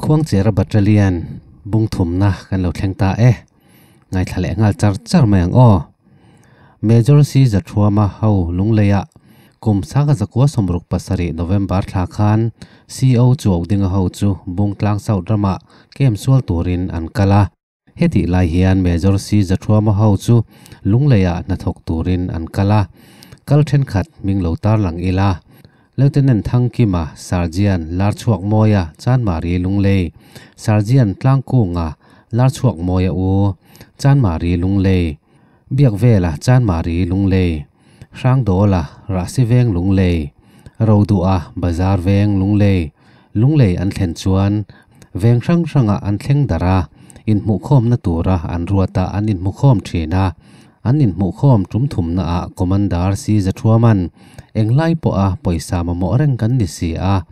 Khuangchera Battalion bung thumna kan lo thleng ta e. Ngaithla leh nghal char char mai ang aw. Major C Zathuama ho Lungleia kum sangha zakua 67 November thla khan CO Chuau Dinga ho chu Bungtlang South rama kem sual turin an kal a. Hetih lai hian Major C Zathuama ho chu Lungleia hnathawk turin an kal a. Kal thenkhat hming lo tarlang ila. Lieutenant Thangkima, Sergeant Larchhuakmawia, Chanmari Lunglei, Sergeant Tlangkunga, Larchhuakmawia u, Chanmari Lunglei, Biakvela, Chanmari Lunglei, Hrangdawla, Rahsiveng Lunglei, Roduha, Bazar Veng Lunglei, Lunglei an thlen chuan veng hrang hrangah an thleng darh a, inhmuhkhawmna tura an ruatah an inhmukhawm thin a. An inhmuhkhawm tum thumnaah Commander Si Zathuaman englai pawha pawisa mamawh reng kan ni si a,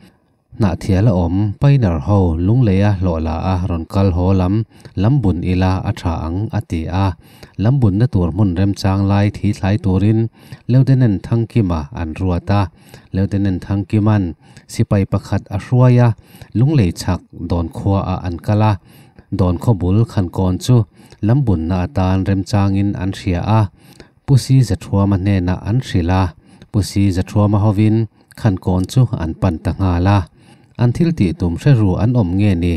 Hnahthial a awm, Painer ho Lungleia hlawh la a rawn kal haw lam, lam bun ila a tha ang a ti a. Lam bunna tur hmun remchang lai thi thlai turin Lieutenant Thangkima an ruat a. Lieutenant Thangkiman sipai pakhat a hruai a, Lunglei chhak dawn khuaah an kal a. Dawn khaw bul Khankawn chu lam bunna atan remchangin an hria a, Pu Si Zathuama hnenah an hrilh a, Pu Si Zathuama hovin Khankawn chu an pan ta nghal a. An thil tih tum hre ru an awm nge ni?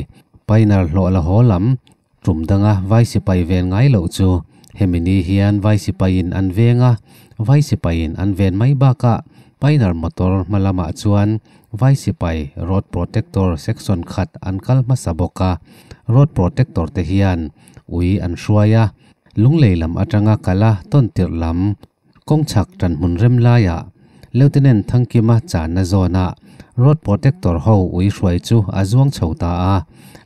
Painer hlawh la haw lam tum danga vai sipai ven ngai loh chu hemi ni hian vai sipaiin an veng a, vai sipaiin an ven mai bakah Painer motor hma lamah chuan Vai sipai Road Protector section khat an kal hmasa bawk a, Road Protector te hian ui an hruai a, Lunglei lam atanga kal a tawn tirh lam kawng chhak tan hmun rem laiah Lieutenant Thangkima channa zawnah Road Protector ho ui hruai chu a zuang chho ta a,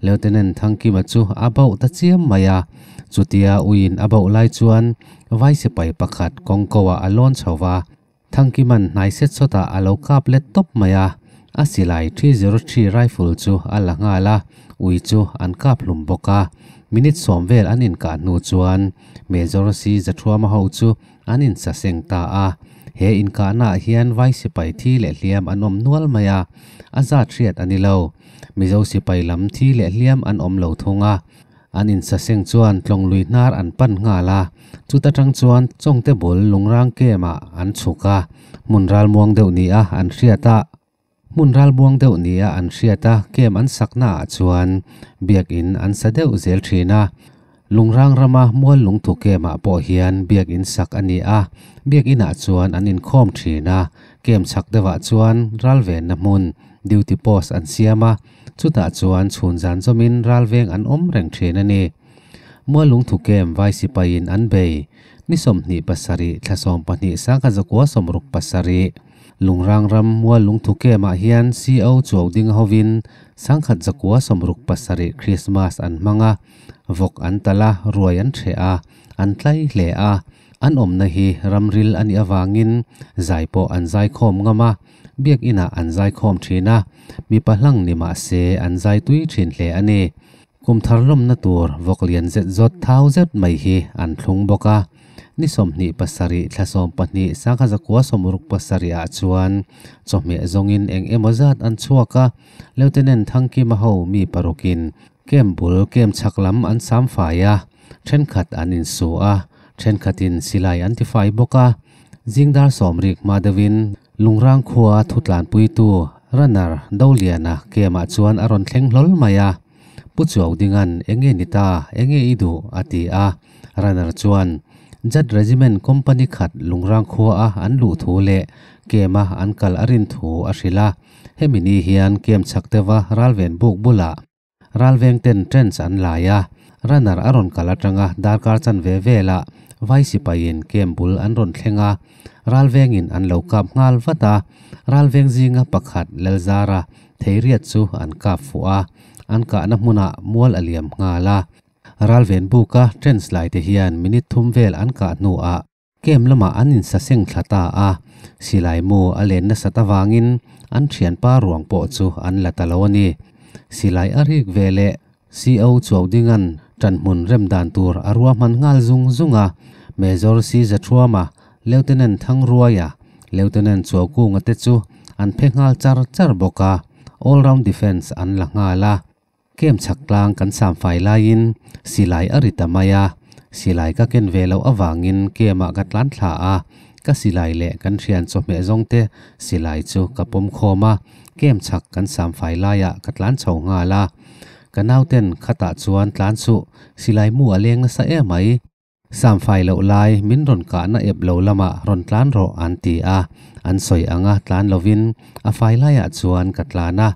Lieutenant Thangkima chu a bauh ta chiam mai a, chutia uiin a bauh lai chuan Vai sipai pakhat kawng ko ah a lawn chho va, Thangkiman hnai set sawtah a lo kap let tawp mai a, a silai 303 rifle chu a la nghal a, ui chu an kap hlum bawk a. Minute sawm vel an inkah hnu chuan Major C Zathuama ho chu an insaseng ta a. He inkahnaah hian vai sipai thi leh hliam an awm nual mai a, a zat hriat a ni lo. Mizo sipai lam thi leh hliam an awm lo thung a. An insaseng chuan tlawnglui hnar an pan nghal a, chuta tang chuan Chawngte bul lungrang kemah an chhuk a, hmun ralmuang deuh nia an hriat a. Hmun ralmuang deuh nia an hriat a, kem an saknaah chuan biakin an sa deuh zel thin a. Lungrang rama mual lungthu kemah pawh hian biakin sak a ni a, biakinah chuan an inkhawm thin a, kem chhak deuhah chuan ralvenna hmun, duty post, an siam a, Chutah chuan chhun zan zawmin ralveng an awm reng thin a ni. Mualungthu kem vai sipaiin an bei. Ni 27 thla 12 1967 Lungrang ram Mualungthu kemah hian CO Chuau ding hovin 1967 Krismas an hmang a, vawk an talh a, ruai an hreh a, an tlai hle a. An awmna hi ramril a nih avangin zai pawh an zaikhawm ngam a. Biakinah an zaikhawm thin a, mipa hlang ni mah se an zai tui thin hle a ni. Kum thar lawmna tur vawk lian zet zawt thau zet mai hi an thlung bawk a. Ni 27 thla 12 1967 ah chuan chawhmeh zawngin eng emaw zat an chhuak a, Lieutenant Thangkima ho mi parukin camp bul camp chhak lam an sam fai a, thenkhat an insu a, thenkhatin silai an tifai bawk a. Zingdar sawmrik hma deuhin Lungrang khua thutlanpuitu Runner Doliana kemah chuan a rawn thleng hlawl mai a. Pu Chuau Dinga'n Enge ni ta, enge i duh? a ti a. Runner chuan Jat Regiment Company khat Lungrang khuaa an luh thu leh kema an kal a rin thu a hrilh a. Hemi ni hian kem chhak deuha ralven buk bulah Ralveng ten trench an lai a, runner a rawn kal atanga darkar chanve velah vai sipaiin camp bul an rawn thleng a, ralvengin an lo kap nghal vat a, ralveng zinga pakhat Lalzara theiriat chu an kap fuh a, an kahna hmunah mual a liam nghal a. Ralven buka trench lai te hian minute thum vel an kah hnuah Camp lamah an insaseng thla ta a, silai mu a len nasat avangin an thianpa ruang pawh chu an la ta lo a ni. Silai a rik ve leh CO Chuau Dinga'n ṭanhmun rem dan tur a ruahman nghal zung zung a, Major Si Zathuama, Lieutenant Thangruaia, Lieutenant Chuaukunga te chu an phe nghal char char bawk a, all round defence an la nghal a. Kem chhak tlang kan sam fai laiin silai a ri ta mai a, silai ka ken ve loh avangin kemah ka tlan thla a, ka silai leh kan thian chawhmeh zawng te silai chu ka pawm khawm a, kem chhak kan sam fai laiah ka tlan chho nghal a. Ka nauten khatah chuan tlan suh, silai mu a leng nasa emai. Samfai loh lai min rawn kahna ep lo lamah rawn tlan rawh an ti a, an sawi anga tlan lovin a fai laiah chuan ka tlan a,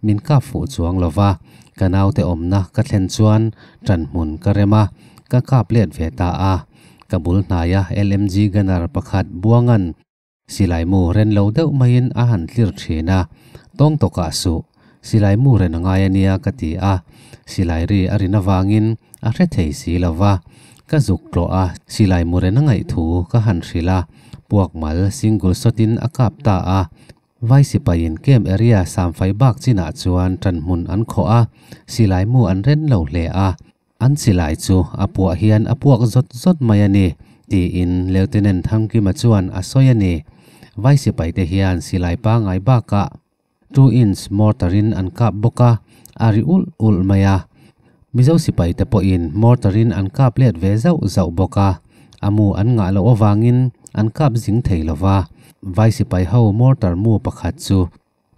min kap fuh chuang lova, ka naute awmna ka thlen chuan ṭan hmun ka rem a, ka kap let ve ta a, ka bul hnaia LMG gunner pakhat Buanga'n Silai mu ren lo deuh maiin a han tlir thin a, Tawng tawkah suh, silai mu ren a ngai a nia ka ti a, silai ri a rin avangin a hre thei si lo va. Ka zuk tlawh a, silai mu ren a ngaih thu ka han hrilh a, puak mal single shot in a kap ta a. Vai sipaiin camp area Samfai bak chinah chuan ṭan hmun an khawh a, silai mu an ren lo hle a. An silai chu a puah hian a puak zawt zawt mai a ni, tiin Lieutenant Thangkima chuan a sawi a ni. Vai sipaite hian silai pangngai bakah 2 inch mortar-in an kap bawk a, a ri ulh ulh mai a. Mizo sipaite pawhin mortar-in an kap let ve zauh zauh bawk a, a mu an ngah loh avangin an kap zing thei lo va. Vai sipai ho mortar mu pakhat chu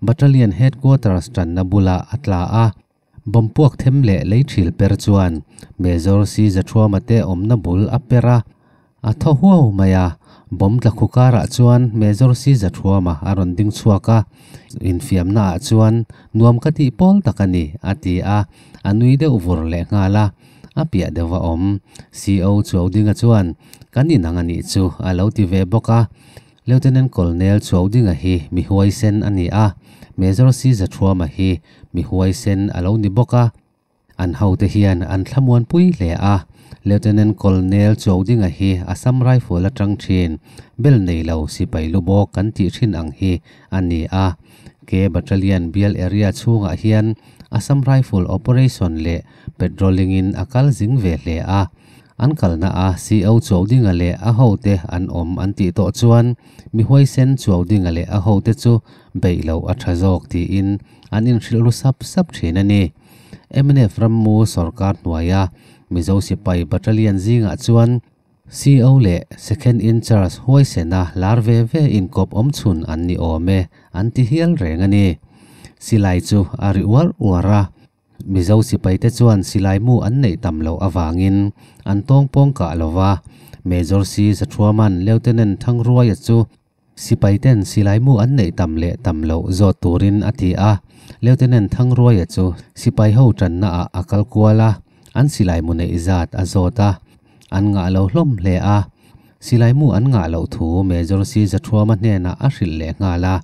Battalion Headquarters tanna bulah a tla a. Bomb puak them leh lei thil per chuan Major Si Zathuama te awmna bul a per a, a thaw huau mai a. Bomb tla khu karah chuan Major Si Zathuama a rawn ding chhuak a, Infiamna ah chuan nuam ka tih pawl tak a ni, a ti a, a nui deuh vur leh nghal a. A piah deuh a awm. CO Chuaudinga chuan, Kan inang a nih chu, a lo ti ve bawk a. Lieutenant Colonel Chuaudinga hi mi huaisen a ni a, Major Si Zathuama hi mi huaisen a lo ni bawk a. An hote hian an thlamuanpui hle a. Lieutenant Colonel Chuaudinga hi Assam Rifle atang thin, bel nei lo sipai lu bawk kan tih thin ang hi a ni a. Ke Battalion bial area chhungah hian Assam Rifle operation leh patrolling in a kal zing ve hle a. An kalna a CO Chuaudinga leh a hote an awm an tih tawh chuan mi huaisen Chuaudinga leh a hote chu beih loh a tha zawk tiin an inhrilh ru sap sap thin a ni. Mnf rammu sorkar hnuaia Mizo sipai battalion zingah chuan CO leh Second in Charge huaisena lar ve ve inkawp awm chhun an ni awm e an ti hial reng a ni. Silai chu a ri uar uar a. Mizo sipaite chuan silai mu an neih tam loh avangin an tawngpawng kah lo va, Major Si Zathuaman Lieutenant Thangruaia chu sipaiten silai mu an neih tam leh tam loh zawt turin a ti a. Lieutenant Thangruaia chu sipai ho tanna ah a kal kual a, an silai mu neih zat a zawt a, an ngah lo hlawm hle a. Silai mu an ngah loh thu Major Si Zathuama hnenah a hrilh leh nghal a.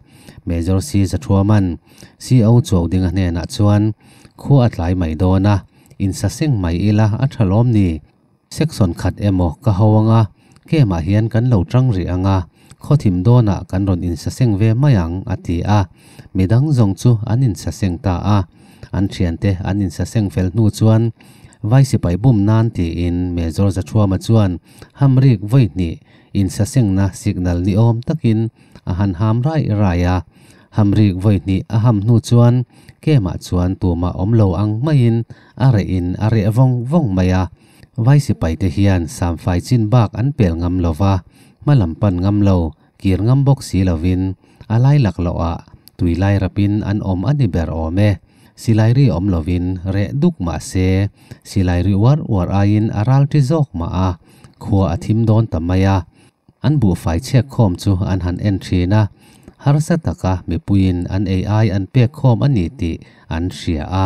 Major Si Zathuama'n CO Chuaudinga hnenah chuan, Khua a tlai mai dawn a, insa seng mai ila a tha lawm ni? Section khat emaw ka ho anga, kemah hian kan lo tang rih anga, khawthim dawnah kan rawn insa seng ve mai ang, a ti a. Midang zawng chu an insa seng ta a. An thiante an insa seng fel hnu chuan Vai sipai bum nan tiin Major Zathuama chuan hamrik vawi hnih insasengna signal ni awm takin a han ham raih raih a. Hamrik vawi hnih a ham hnu chuan kemah chuan tumah awm lo ang maiin a reh in a reh vawng vawng mai a. Vai sipai te hian samfai chin bak an pel ngam lo va, hma lam pan ngam lo, kir ngam bawk si lovin a lai laklawh ah tui lai rapin an awm a ni ber awm e. Silai ri awm lovin reh duk mah se, silai ri uar uar aiin a ral ṭi zawk mah a, khua a thim dawn ta mai a. An buhfai chhiak khawm chu an han en ṭhin a, harsa taka mipuiin an ei ai an pek khawm a ni tih an hria a.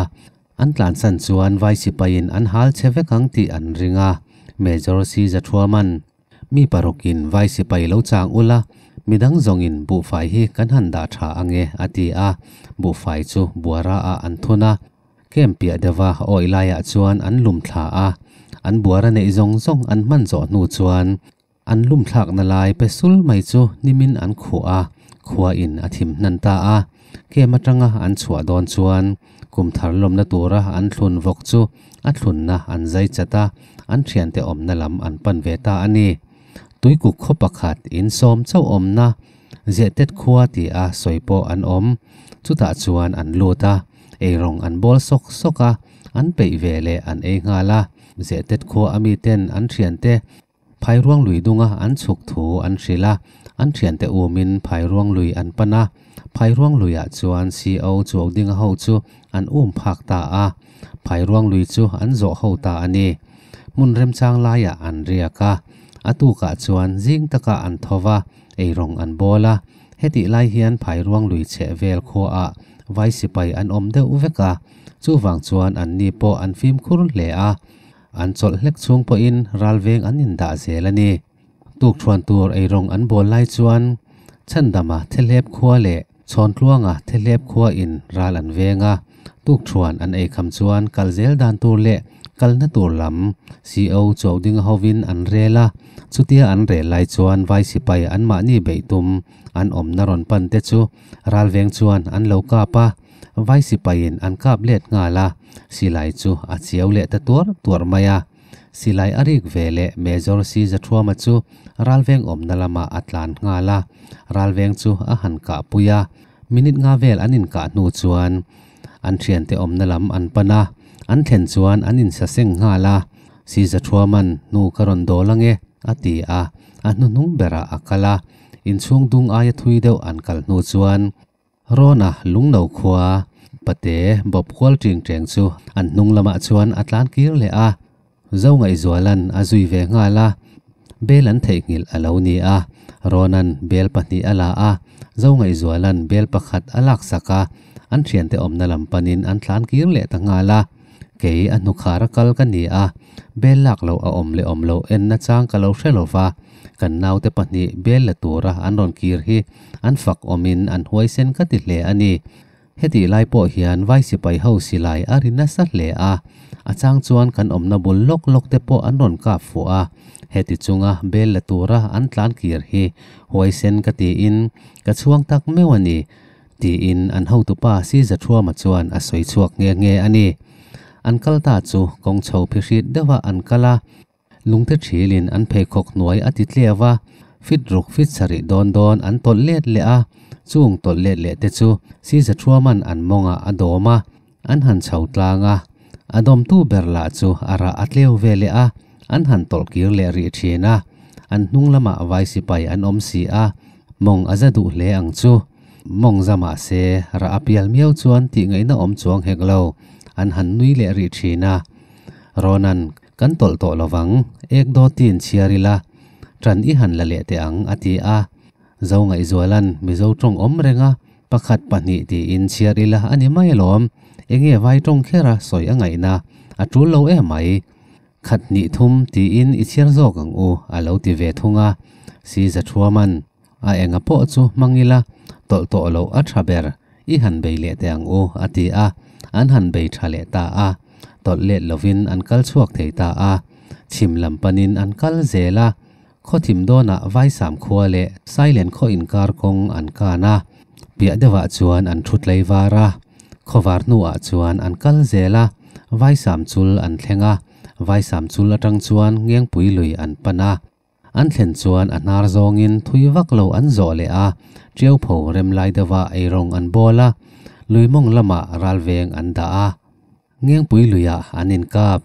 An tlansan chuan vai sipaiin an hal che vek ang tih an ring a, Major Si Zathuaman Mi parukin vai sipai lo chang ula, midang zawngin buhfai hi kan han dah tha ange a ti a, buhfai chu buara ah an thun a, camp piah deuha awih laiah chuan an lum thla a, an buara neih zawng zawng an hman zawh hnu chuan an lum thlakna lai pe sul mai chu nimin an khuh a, khua in a thim hnan ta a, camp atanga an chhuah dawn chuan kum thar lawmna tura an thlun vawk chu a thlunna an zai chat a, an thiante awmna lam an pan ve ta a ni. Tuikuk khaw pakhat in sawm chauh awmna Zehtet khua ti a sawi pawh an awm. Chutah chuan an lut a, eirawng an bawl sawk sawk a, an peih ve leh an ei nghal a. Zehtet khua a miten an thiante Phairuang lui dunga an chhuk thu an hrilh a, an thiante umin Phairuang lui an pan a. Phairuang luiah chuan CO Chuaudinga ho chu an um phak ta a, Phairuang lui chu an zawh ho ta a ni. Hmun remchang laiah an riak a, a tukah chuan zing takah an tho va, eirawng an bawl a. Hetih lai hian Phairuang lui chheh vel khuaah vai sipai an awm deuh vek a, chuvang chuan anni pawh an fimkhur hle a. An chawlh hlek chung pawhin ralveng an indah zel a ni. Tukṭhuan tur eirawng an bawl lai chuan Chhandama Thelep khua leh Chhawntluanga Thelep khua in ral an veng a. Tukṭhuan an eikham chuan kal zel dan tur leh kalna tur lam CO Chuaudinga hovin an rel a. Chutia an rel lai chuan vai sipai anmahni beih tum an awmna rawn pan te chu ralveng chuan an lo kap a. Vai sipaiin an kap let nghal a, silai chu a chiau leh ta tuar tuar mai a. Silai a rik ve leh Major Si Zathuama chu ralveng awmna lamah a tlan nghal a, ralveng chu a han kah pui a. Minute nga vel an inkah hnu chuan an thiante awmna lam an pan a, an thlen chuan an insaseng nghal a. Si Zathuama'n hnu ka rawn dawl ange a ti a, a hnuhnung berah a kal a. Inchhung dung aia thui deuh an kal hnu chuan Rawna lungno khua pate bawp kual ṭing ṭeng chu an hnung lamah chuan a tlan kir leh a, Zo Ngaihzuala'n a zui ve nghal a, bel an theihnghilh a lo ni a, Rawna'n bel pahnih a la a, Zo Ngaihzuala'n bel pakhat a laksak a, an ṭhiante awmna lam panin an tlan kir leh ta nghal a. Kei a hnukhar a kal ka ni a, bel lak loh a awm leh awm loh en nachang ka lo hre lo va, kan naute pahnih bel la tura an rawn kir hi an fak awmin an huaisen ka ti hle a ni. Hetih lai pawh hian vai sipai ho silai a ri nasa hle a, a chang chuan kan awmna bul lawk lawk te pawh an rawn kap fuh a, heti chunga bel la tura an tlan kir hi huaisen ka tiin ka chhuang tak meuh a ni. Tiin an hotupa Sizathuama chuan a sawi chhuak nghe nghe a ni. An kal ta chu kawng chho phihrit deuhah an kal a, lungte thilin an pheikhawk hnuai a ti tleu a, fit ruk fit sarih dawn dawn an tawlh let leh a, chung tawlh let leh te chu Sizathuaman an mawngah a dawm a, an han chho tlang a, a dawmtu ber lah chu a rah a tleu ve leh a, an han tawlh kir leh rih thin a, an hnung lamah vai sipai an awm si a, mawng a za duh hle ang chu. Mawng za mah se, rah a pial miau chuan tih ngaihna awm chuang hek lo, an han nui leh rih thin a. Rawnan, Kan tawlh tawh lo vang, ek dawtin chhiar ila, ṭan i han la leh teh ang, a ti a. Zo Ngaihzuala'n Mizo ṭawng awm reng a, pakhat pahnih tiin chhiar ila a ni mai alawm, enge vai ṭawng khera sawi a ngaihna, a ṭul lo em mai. Khat hnih thum tiin i chhiar zawk ang u, a lo ti ve thung a. Si Zathuama'n, A enga pawh chu hmang ila, tawlh tawh loh a tha ber, i han bei leh teh ang u, a ti a. An han bei tha leh ta a. Tawlh let lovin an kal chhuak thei ta a. Chhim lam panin an kal zel a. Khaw thim dawnah Vaisam khua leh Sailen khaw inkar kawng an kan a. Piah deuhah chuan an thu tlei var a. Khawvar hnuah chuan an kal zel a, Vaisam chul an thleng a. Vaisam chul atang chuan Ngengpui lui an pan a. An thlen chuan a hnar zawngin thui vak lo an zawh leh a, Tiaupho rem lai deuhah eirawng an bawl a, lui mawng lamah ralveng an dah a. Ngengpui luiah an inkap.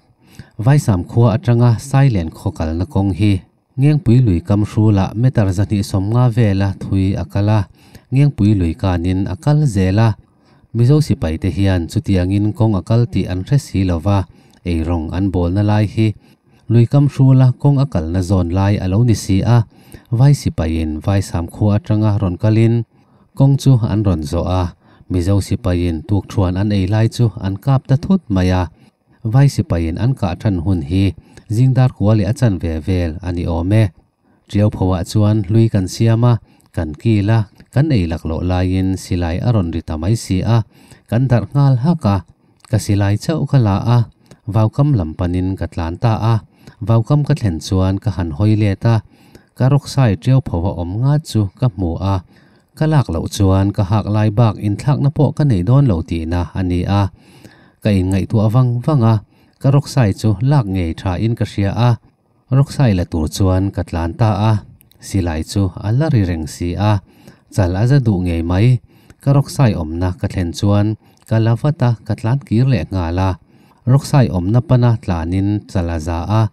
Vaisam khua atanga Sailen khaw kalna kawng hi Ngengpui lui kam hrulah meter 250 vela thui a kal a, Ngengpui lui kanin a kal zel a. Mizo sipaite hian chutiangin kawng a kal tih an hre si lova, eirawng an bawlna lai hi Lui kam hrula kawng a kalna zawn lai a lo ni si a, vai sipaiin Vaisam khua atanga rawn kalin kawng chu an rawn zawh a, Mizo sipaiin tukthuan an ei lai chu an kap ta thut mai a. Vai sipaiin an kah tan hun hi zingdar kua leh a chanve vel a ni awm e. Tiauphoah chuan hlui kan siam a, kan kil a, kan ei laklawh laiin silai a rawn ri ta mai si a, kan darh nghal hak a. Ka silai chauh ka la a, vaukam lam panin ka tlan ta a. Vaukam ka thlen chuan ka han hawi let a, ka rawksai Tiauphoa awm ngat chu ka hmu a. Ka lak loh chuan ka hak lai bak inthlakna pawh ka nei dawn lo tihna a ni a. Ka inngaihtuah vang vang a, ka rawksai chu lak ngei thain ka hria a. Rawksai la tur chuan ka tlan ta a, silai chu a la ri reng si a, chal a za duh ngei mai. Ka rawksai awmna ka thlen chuan ka la vat a, ka tlan kir leh nghal a. Roksai awmna pana tlanin chal a za a,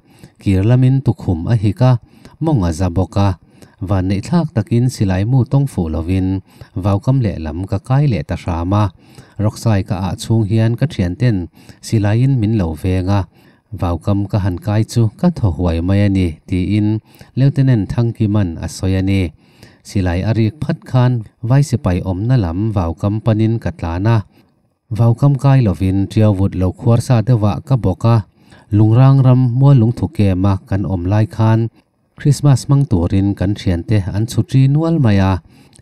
kir lamin tukhum a hik a, mawng a za bawk a. Vanneih thlak takin silai mu tawng fuh lovin vaukam lehlam ka kai leh ta hram a. Roksai ka ah chhung hian ka thianten silaiin min lo veng a, vaukam ka han kai chu ka thaw huai mai a ni, tiin Lieutenant Thangkima'n a sawi a ni. Silai a rik phat khan vai sipai awmna lam vaukam panin ka tlan a. Vaukam kai lovin Tiauvut lo khuar sa deuhah ka bawk a, Lungrang ram Muallungthu Camp-a kan awm lai khan Krismas hmang turin kan thiante an chhutri nual mai a,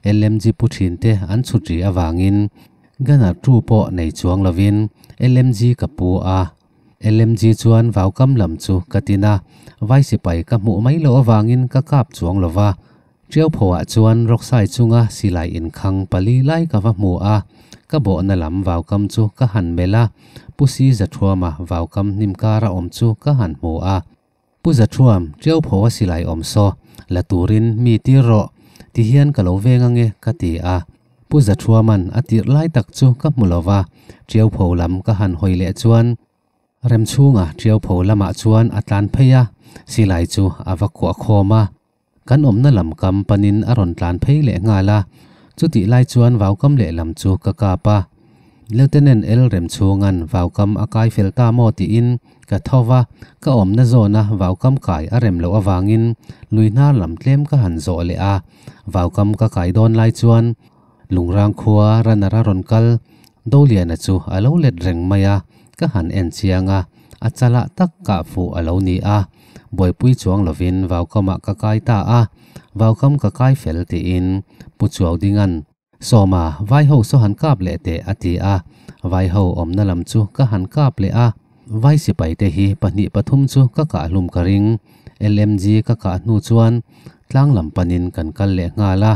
LMG pu thinte an chhutri avangin Gunner tu pawh nei chuang lovin LMG ka pu a. LMG chuan vaukam lam chu ka tin a, vai sipai ka hmuh mai loh avangin ka kap chuang lova. Tiauphoah chuan rawksai chunga silai inkhang pali lai ka va hmu a, ka bawhna lam vaukam chu ka han melh a, Pu Si Zathuama vaukam hnim kara awm chu ka han hmu a. Pu Zathuam, Tiauphoa silai awm saw, la turin mi tir rawh, ti hian ka lo veng ange ka ti a. Pu Zathuama'n a tirh lai tak chu ka hmu lo va, Tiaupho lam ka han hawi leh chuan, Remchhunga Tiaupho lamah chuan a tlan phei a, silai chu a va kuah khawm a. Kan awmna lam kam panin a rawn tlan phei leh nghal a, chutih lai chuan vaukam lehlam chu ka kap a. Lieutenant L Remchhunga'n vaukam a kai fel ta maw tiin ka tho va, ka awmna zawna vaukam kai a rem loh avangin lui hnar lam tlem ka han zawh leh a. Vaukam ka kai dawn lai chuan Lungrang khua runner a rawn kal, Doliana chu a lo let reng mai a, ka han en chiang a, a chalah tak kah fuh a lo ni a. Buaipui chuang lovin vaukamah ka kai ta a, vaukam ka kai fel tiin Pu Chuaudinga'n, Sawma, vaiho saw han kap leh teh a ti a, vaiho awmna lam chu ka han kap leh a, vai sipaite hi pahnih pathum chu ka kah hlum ka ring. LMG ka kah hnu chuan tlang lam panin kan kal leh nghal a,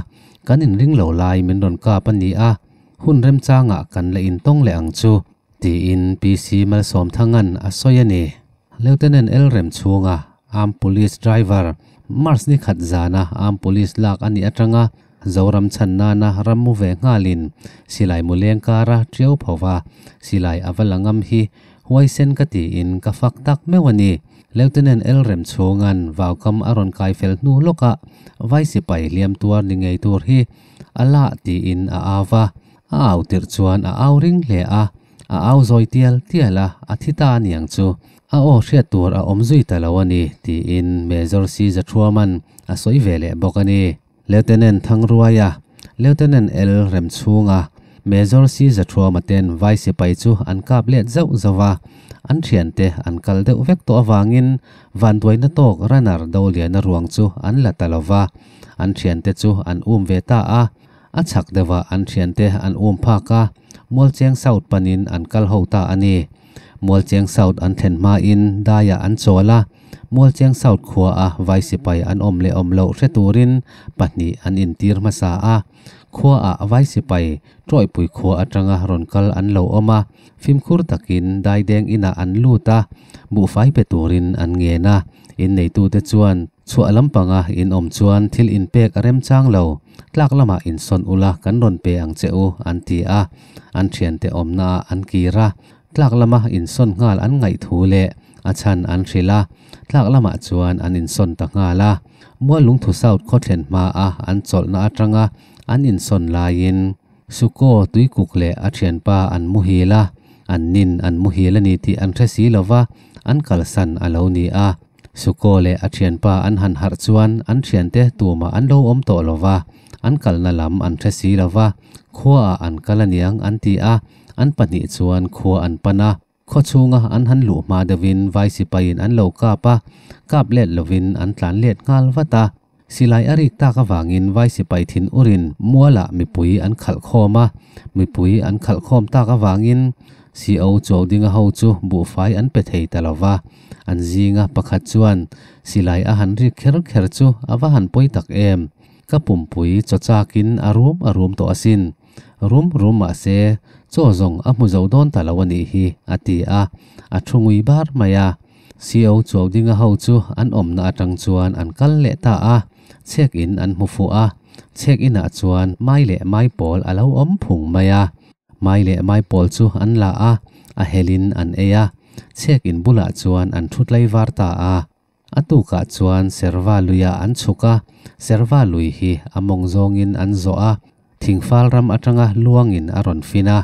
kan inring lo lai min rawn kap a ni a, hun remchangah kan la intawng leh ang chu tiin PC Malsawmthanga'n a sawi a ni. Lieutenant L Remchhunga, Armed Police Driver, March ni khat zana Armed Police lak a nih atanga Zoram chhan nana ram mu ve nghalin silai mu leng kara tiau phova silai a va la ngam hi huaisen ka tiin ka fak tak meuh a ni. Lieutenant L Remchhunga'n vaukam a rawn kai fel hnu lawkah vai sipai hliam tuar ni ngei tur hi a lah tiin a au va, a au tirh chuan a au ring hle a, A au zawi tial tial a, a thi ta aniang chu. A aw hriat tur a awm zui ta lo a ni, tiin Major C Zathuama'n a sawi ve leh bawk a ni. Lieutenant Thangruaia, Lieutenant L Remchhunga, Major C Zathuama ten vai sipai chu an kap let zauh zauh a, an thiante an kal deuh vek tawh avangin vanduaina tawk runner Doliana ruang chu an la ta lo va, an thiante chu an um ve ta a. A chhak deuhah an thiante an um phak a, Mualcheng South panin an kal ho ta a ni. Mualcheng South an thlen hmain daiah an chawl a, Mualcheng South khuaa vai sipai an awm leh awm loh hre turin pahnih an intir hmasa a. Khuaah vai sipai Tawihpui khua atanga rawn kal an lo awm a, fimkhur takin daideng inah an lut a, buhfai pe turin an ngen a, inneitute chuan Chhuah lampanga in awm chuan thil inpek a remchang lo, tlak lamah insawn ula kan rawn pe ang che u, an ti a. An thiante awmnaah an kir a, tlak lama insawn nghal an ngaih thu leh a chhan an hrilh a, tlak lamah chuan an insawn ta nghal a. Muallungthu South khaw thlen hmaa an chawlhna atanga an insawn laiin Suko tuikuk leh a thianpa an muhil a, an nin an muhil a ni tih an hre si lova, an kalsan a lo ni a. Suko leh a thianpa an han harh chuan an thiante tumah an lo awm tawh lo va, an kalna lam an hre si lo va, khuaah an kal aniang an ti a, an pahnih chuan khua an pan a. Khaw chhunga an han luh hma deuhin vai sipaiin an lo kap a, kap let lovin an tlan let nghal vat a. Silai a rik tak avangin vai sipai thin urin mualah mipui an khalh khawm a, mipui an khalh khawm tak avangin CO Chaudinga ho chu buhfai an pe thei ta lo va, an zinga pakhat chuan silai a han rik kher kher chu a va han pawi tak em! Ka pumpui chaw chakin a rum a rum tawh asin. Rum rum mah se chaw zawng a hmu zo dawn ta lo a nih hi, a ti a, a thu ngui bar mai a. CO Chaudinga ho chu an awmna atang chuan an kal leh ta a, chhek in an hmu fuh a, chhek inah chuan mai leh mai pawl a lo awm phung mai a. Mai leh mai pawl chu an la a, a helin an ei a. Chhek in bulah chuan an thu tlaivar ta a. A tukah chuan Serva luiah an chhuk a, Serva lui hi a mawng zawngin an zawh a, Thingfal ram atanga luangin a rawn fin a,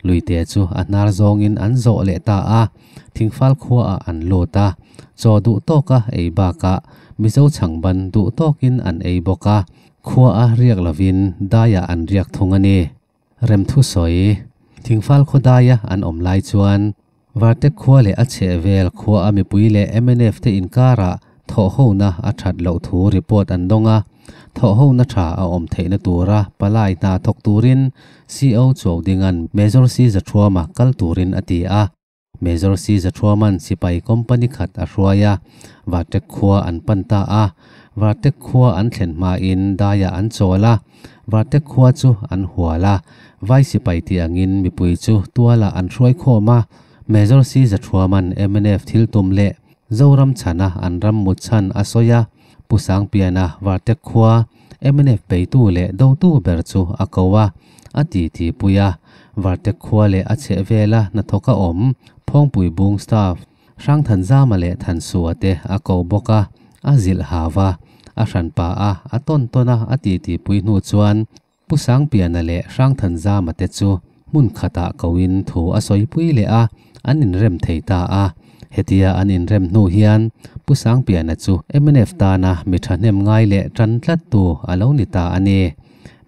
luite chu a hnar zawngin an zawh leh ta a, Thingfal khuaah an lut a, chaw duh tawka ei bakah Mizo chhangban duh tawkin an ei bawk a, khua a riak lovin daiah an riak thung a ni. Remthu sawi, Thingfal khaw daia an awm lai chuan Vartek khua leh a chhehvel khua a mipui leh mnf te inkarah thawhhona a that loh thu report an dawng a, thawhhona tha a awm theihna tura palai hna thawk turin CO Chuaudinga'n Major C Zathuama kal turin a ti a. Major C Zathuama'n sipai company khat a hruai a, Vartek khua an pan ta a. Vartek khua an thlen hmain daiah an chawl a, Vartek khua chu an hual a, vai sipai tih angin mipui chu tualah an hruai khawm a. Major C Zathuama'n mnf thil tum leh Zoram chhana an ram mut chhan a sawi a, Pu Sangpiana Vartek khua mnf beitu leh dotu ber chu a ko a, a titi pui a. Vartek khua leh a chhehvela hnathawk a awm Phawngpui Bung staff Hrangthanzama leh Thansua te a ko bawk a, a zilh hau a, a hranpa a, a tawn tawn a, a titi pui hnu chuan Pu Sangpiana leh Hrangthanzama te chu hmun khatah koin thu a sawipui leh a, an inrem thei ta a. Hetia an inrem hnu hian Pu Sangpiana chu mnf tana mi thahnem ngai leh tan tlattu a lo ni ta a ni.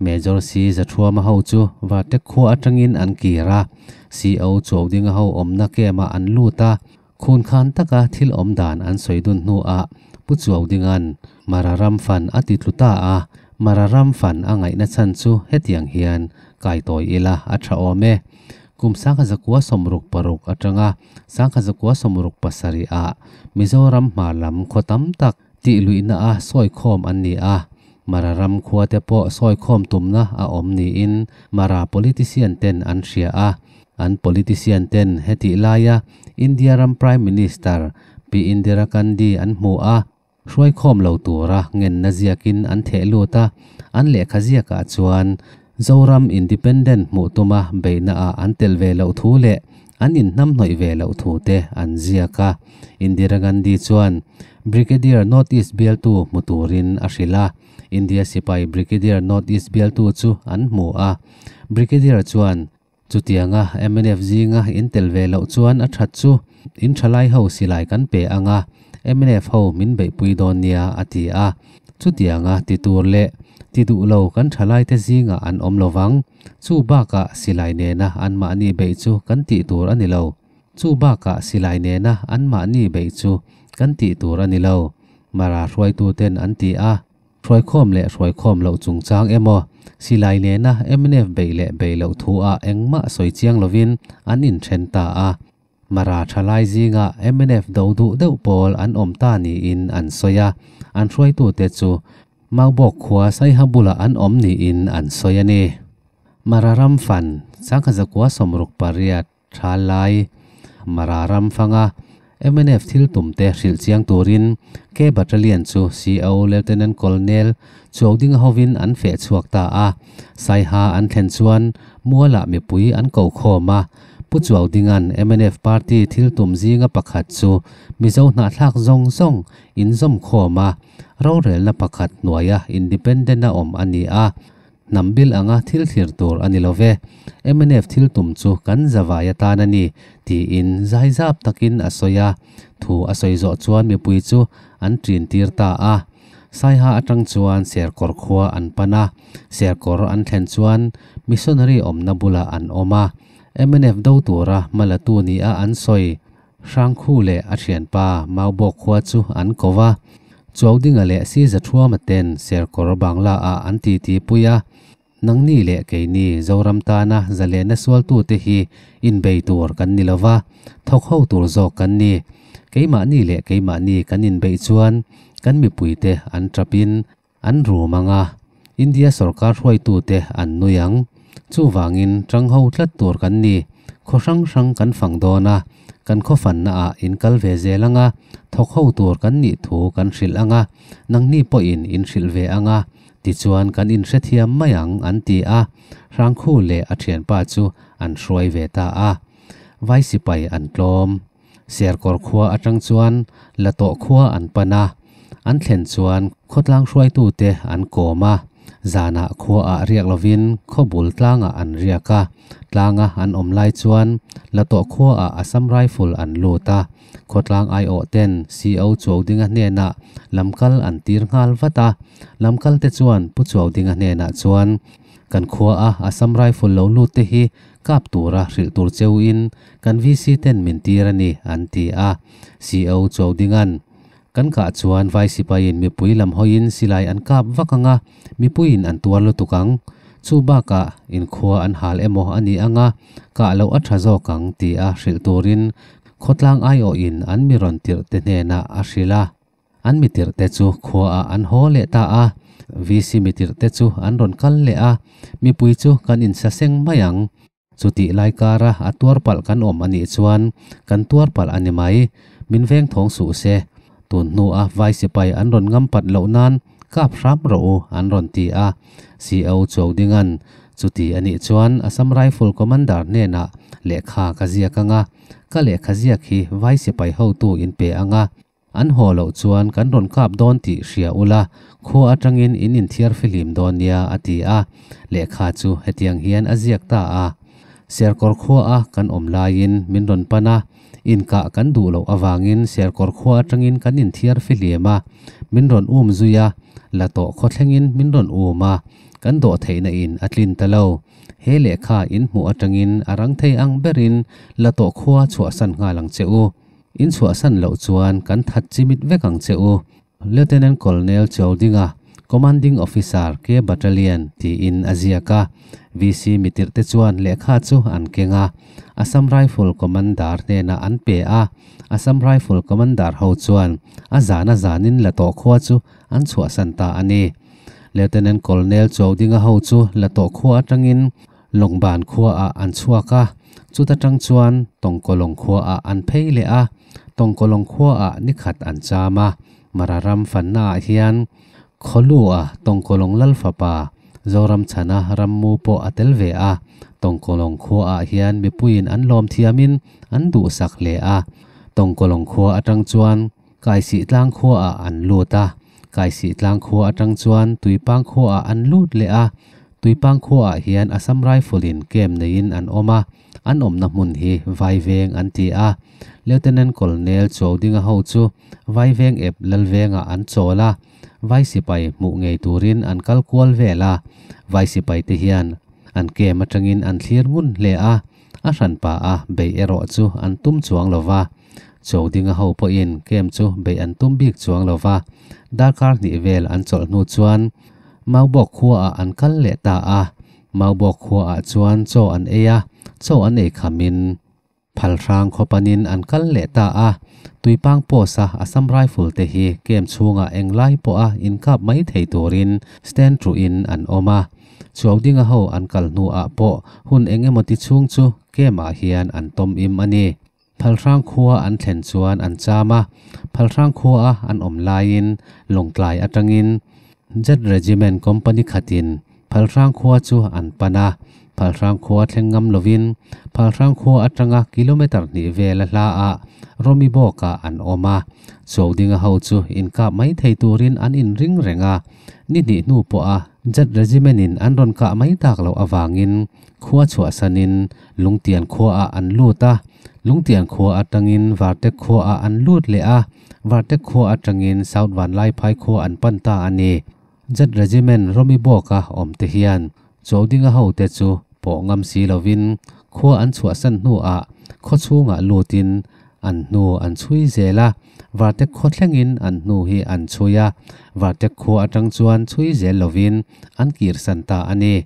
Major C Zathuama ho chu Vartek khua atangin an kir a, CO Chuaudinga ho awmna camp-ah an lut a, Khun khan taka thil awm dan an sawi dun hnuah Pu Chuaudinga'n Mara ram fan a ti tlu ta a, Mara ram fan a ngaihna chhan chu hetiang hian kai tawi ila a tha awm e. Kum 1966 atanga 1977 ah Mizoram hmar lam khaw tam tak tih luihna a sawikhawm an ni a, Mara ram khua te pawh sawikhawm tumna a awm niin Mara politician ten an hria a. An politician ten hetih laia India ram Prime Minister Pi Indira Gandhi an hmu a, hruaikhawm lo tura ngenna ziakin an theh lut a, an lehkha ziakah chuan Zoram Independent hmuh tuma beihnaah an tel ve loh thu leh an inhnamhnawih ve loh thu te an ziak a. Indira Gandhi chuan Brigadier North East bialtu hmu turin a hrilh a, India sipai Brigadier North East bialtu chu an hmu a. Brigadier chuan Chutianga mnf zinga in tel ve loh chuan a that chu in thalai ho silai kan pe anga mnf ho min beihpui dawn nia a ti a. Chutianga ti tur leh ti duh lo kan thalai te zingah an awm lovang. Chu bakah silai nena anmahni beih chu kan tih tur a ni lo. Chu bakah silai nena anmahni beih chu kan tih tur a ni lo, Mara hruaituten an ti a. Hruaikhawm leh hruaikhawm loh chungchang emaw, silai nena mnf beih leh beih loh thu-ah engmah sawi chiang lovin an inthen ta a. Mara thalai zingah mnf do duh deuh pawl an awm ta niin an sawi a, an hruaitute chu Maubawk khua Saiha bulah an awm niin an sawi a ni. Mara ram fan, 1968, Tha lai, Mara ram fanga mnf thil tum te hrilh chiang turin K Battalion chu CO Lieutenant Colonel Chuaudinga hovin an feh chhuak ta a. Saiha an thlen chuan mualah mipui an ko khawm a. Pu Chuaudinga'n mnf party thil tum zinga pakhat chu Mizo hnahthlak zawng zawng inzawm khawm a, rorelna pakhat hnuaia independent a awm a ni a. Hnam bil anga thil thlir tur a ni lo ve. Mnf thil tum chu kan zavai atan a ni, tiin zaizap takin a sawi a. Thu a sawi zawh chuan mipui chu an ṭin tir ta a. Saiha aṭang chuan Serkawr khua an pan a. Serkawr an thlen chuan missionary awmna bulah an awm a. Mnf do tura hmalatu nia an sawi. Hrangkhu leh a thianpa Maubawk khua chu an ko va, Chuaudinga leh Sizathuama ten Serkawr Bangla ah an titi pui a, Nangni leh keini Zoram tana zalena sualtute hi inbei tur kan ni lova, thawk ho tur zawk kan ni. Keimahni leh keimahni kan inbeih chuan kan mipuite an tapin An rum ang a, India sorkar hruaitute an nui ang. Chuvangin tang ho tlat tur kan ni. Khaw hrang hrang kan fang dawn a, kan khaw fannaah in kal ve zel ang a, thawk ho tur kan nih thu kan hrilh ang a, nangni pawhin in hrilh ve ang a, tichuan kan inhrethiam mai ang an ti a, Hrangkhu leh a thianpa chu an hruai ve ta a. Vai sipai an tlawm. Serkawr khua atang chuan Latawh khua an pan a, an thlen chuan khawtlang hruaitute an kawm a. Zanah khuaah riak lovin khawbul tlangah an riak a, tlanga an awm lai chuan Latawh khuaah Assam Rifle an lut a, khawtlang aiawh ten CO Chuaudinga hnenah lamkal an tir nghal vat a, lamkal te chuan Pu Chuaudinga hnenah chuan kan khuaa Assam Rifle lo lut te hi kap tura hrilh tur cheu in kan VC ten min tir a ni an ti a, CO Chuaudinga'n Kan kah chuan vai sipaiin mipui lam hawiin silai an kap vak ang a, mipuiin an tuar lutuk ang. Chu bakah inkhua an hal emaw a ni ang a, kah loh a tha zawk ang ti a hrilh turin khawtlang aiawhin an mi rawn tirh te hnenah a hrilh a. An mi tirh te chu khuaah an haw leh ta a, VC mi tirh te chu an rawn kal leh a, mipui chu kan insaseng mai ang. Chutih lai kara a tuar palh kan awm a nih chuan kan tuar palh a ni mai. Min veng thawng suh se. Tun hnua vai sipai an rawn ngam pat loh nan kap hram rawh u an rawn ti a. CO Chaudinga'n chuti a nih chuan Assam Rifle Commander hnenah lehkha ka ziak ang a, ka lehkha ziak hi vai sipai hotu in pe ang a, An haw loh chuan kan rawn kap dawn tih hria ula, khua atangin in inthiar fihlim dawn nia a ti a, lehkha chu hetiang hian a ziak ta a. Serkawr khuaa kan awm laiin min rawn pan a, inkah kan duh loh avangin Serkawr khua atangin kan inthiar fihlim a, min rawn um zui a, la tawh khaw thlengin min rawn um a, kan dawh theihna in a tlin ta lo. He lehkha in hmuh atangin a rang thei ang berin la tawh khua chhuahsan nghal ang che u. In chhuahsan loh chuan kan that chimit vek ang che u, Lieutenant Colonel Chowdinga, Commanding Officer, K Battalion, tiin a ziak a. VC mitirhte chuan lehkha chu an keng a, Assam Rifle Commander hnenah an pe a. Assam Rifle Commander ho chuan a zan a zanin la tawh khua chu an chhuahsan ta a ni. Lieutenant Colonel Chowdinga ho chu la tawh khua atangin Lawngban khuaah an chhuak a, chuta tang chuan Tawngkawlawng khuaah an phei leh a, Tawngkawlawng khuaah ni khat an cham a, Mara ram fannaah hian Khawlua Tawngkawlawng lal fapa Zoramchhana rammu pawh a tel ve a, Tawngkawlawng khuaah hian mipuiin an lawm thiamin an duhsak hle a, Tawngkawlawng khua atang chuan Kaisihtlang khuaah an lut a, Kaisihtlang khua atang chuan Tuipang khuaah an lut leh a, Tuipang khuaah hian Assam Rifle-in camp neiin an awm a, an awmna hmun hi Vaiveng an ti a. Lieutenant Colonel Chaudinga ho chu Vaiveng ep Lalvengah an chawl a, Vai sipai hmuh ngei turin an kal kual vel a. Vai sipaite hian an camp atangin an thlir ngun hle a, a hranpa a beih erawh chu an tum chuang lo va. Chaudinga ho pawhin camp chu beih an tum bik chuang lo va, darkar hnih vel an chawlh hnu chuan Maubawk khuaah an kal leh ta a, Maubawk khuaah chuan chaw an ei a, chaw an ei khamin Phalhrang khaw panin an kal leh ta a. Tuipang post a Assam Rifle te hi camp chhungah englai pawha inkap mai thei turin stand truhin an awm a. Chuaudinga ho an kal hnuah pawh hun eng emaw ti chhung chu camp ah hian an tawm im a ni. Phalhrang khua an thlen chuan an cham a, Phalhrang khuaa an awm laiin Lawngtlai atangin Jet Regiment Company khatin Phalhrang khua chu an pan a, Phalhrang khua thleng ngam lovin Phalhrang khua atanga kilometre hnih vel a hla ah Rawmi bawkah an awm a, Chaudinga ho chu inkap mai thei turin an inring reng a, ni hnih hnu pawha Jet Regiment-in an rawn kah mai tak loh avangin Khua chhuahsanin Lungtian khuaah an lut a, Lungtian khua atangin Vartek khuaah an lut leh a, Vartek khua atangin South Vanlaiphai khua an pan ta a ni. Jat Regiment Rawmi Bawka awmte hian Chaudinga hote chu pawh ngam si lovin khua an chhuahsan hnuah khaw chhungah lutin an hnu an chhui zel a, Vartek khaw thlengin an hnu hi an chhui a, Vartek khua atang chuan chhui zel lovin an kirsan ta a ni.